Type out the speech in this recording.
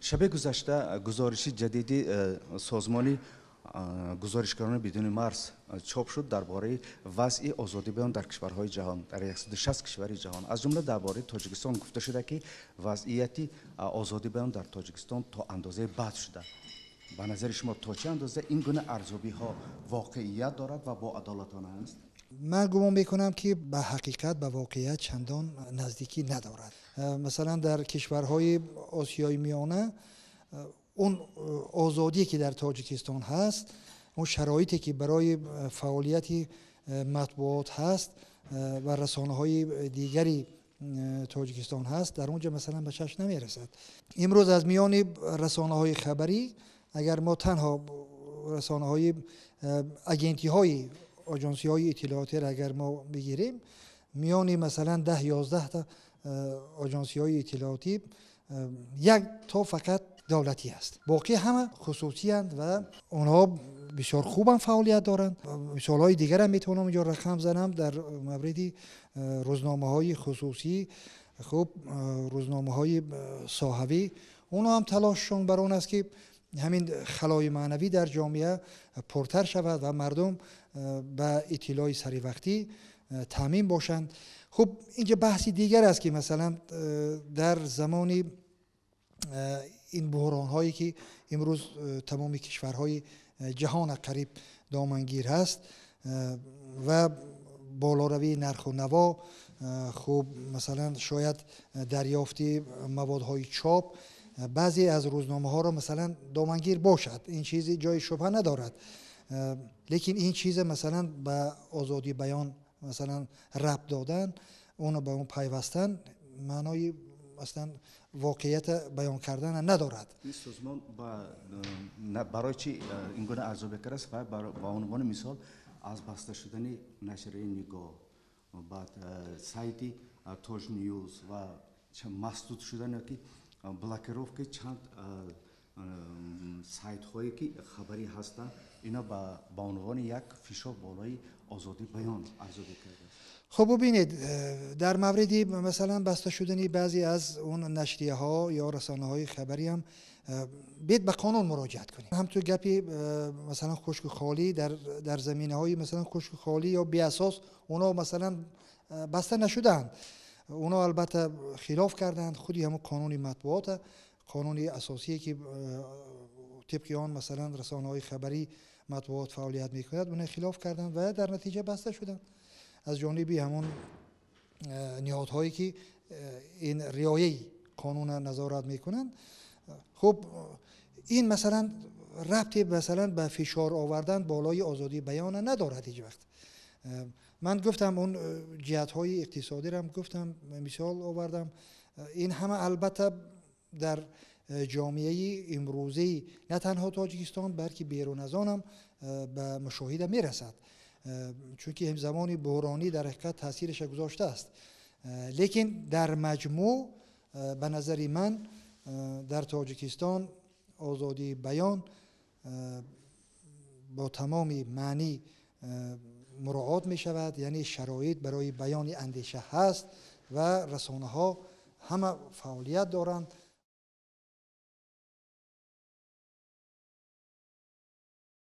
Шаби гузашта гузориши ҷадиди созмони гузоришгарони бидуни марз чоп шуд дар бораи вазъи озодии баён дар кишварҳои ҷаҳон, дар 160 кишвари ҷаҳон, аз ҷумла дар бораи Тоҷикистон гуфта шуда, ки вазъияти озодии баён дар Тоҷикистон то андозаи бад шуда. Ба назари шумо, то чӣ андоза ин гуна арзёбиҳо воқеият дорад ва боадолатона аст? Ман гумон мекунам, ки ба ҳақиқат, ба воқеият чандон наздикӣ надорад. Масалан, дар кишварҳои Осиёи Миёна он озодие, ки дар Тоҷикистон ҳаст, он шароите, ки барои фаъолияти матбуот ҳаст ва расонаҳои дигари Тоҷикистон ҳаст, дар он ҷо, масалан, ба чашм намерасад. Имрӯз аз миёни расонаҳои хабарӣ, агар мо танҳо расонаҳои агентиҳои, оҷонсиҳои иттилоотиро агар мо бигирем, миёни, масалан, 10-11 та оҷонсиҳои иттилоотӣ як то фақат давлатӣ аст, боқӣ ҳама хусусиянд ва онҳо бисёр хубам фаъолият доранд. Мисолҳои дигарам метавонам инҷо рақам занам дар мавриди рӯзномаҳои хусусӣ, хуб, рӯзномаҳои соҳавӣ. Онҳо ҳам талошшон бар он аст, ки ҳамин халои маънавӣ дар ҷомеа пуртар шавад ва мардум ба иттилои саривақтӣ таъмин бошанд. Хуб, инҷа баҳси дигар аст, ки, масалан, дар замони ин буҳронҳое, ки имрӯз тамоми кишварҳои ҷаҳона қариб домангир ҳаст, ва болоравии нарху наво, хуб, масалан, шояд дарёфти маводҳои чоп баъзе аз рӯзномаҳоро, масалан, домангир бошад, ин чизи ҷои шубҳа надорад. Лекин ин чиза, масалан, ба озодии баён, масалан, рабт додан, онро ба он пайвастан маънои аслан воқеията баён кардана надорад. Ин созмон барои чи ин гуна арзёбӣ кардааст? Ва ба унвони мисол аз баста шудани нашрияи «Нигоҳ», баъд сайти «Тоҷ Ньюз» ва масдуд шудан ёки блокировкаи чанд сайтҳое, ки хабарӣ ҳастанд, ино ба унвони як фишор болои озодии баён арзёбӣ кардааст. Хуб, бубинед, дар мавриди, масалан, баста шудани баъзе аз он нашрияҳо ё расонаҳои хабарӣ ҳам бед ба қонун муроҷиат кунем. Ҳамту гапи, масалан, хушку холӣ дар заминаҳои, масалан, хушку холӣ ё беасос онҳо, масалан, баста нашудаанд. Онҳо албатта хилоф карданд худи ҳамон қонуни матбуота, қонуни асосие, ки тибқи он, масалан, расонаҳои хабарӣ, матбуот фаъолият мекунад, онҳо хилоф карданд ва дар натиҷа баста шуданд аз ҷониби ҳамон ниҳодҳое, ки ин риояи қонунро назорат мекунанд. Хуб, ин, масалан, рабте, масалан, ба фишор овардан болои озодии баёна надорад ҳеҷ вақт. Ман гуфтам, он ҷиҳатҳои иқтисодиро гуфтам, мисол овардам. Ин ҳама албатта дар ҷомеаи имрӯзаи на танҳо Тоҷикистон, балки берун аз онам ба мушоҳида мерасад, чунки замони буҳронӣ дар ҳақиқат таъсирша гузоштааст. Лекин дар маҷмӯъ, ба назари ман, дар Тоҷикистон озодии баён бо тамоми маънӣ муроат мешавад, яъне шароит барои баёни андеша ҳаст ва расонаҳо ҳама фаъолият доранд.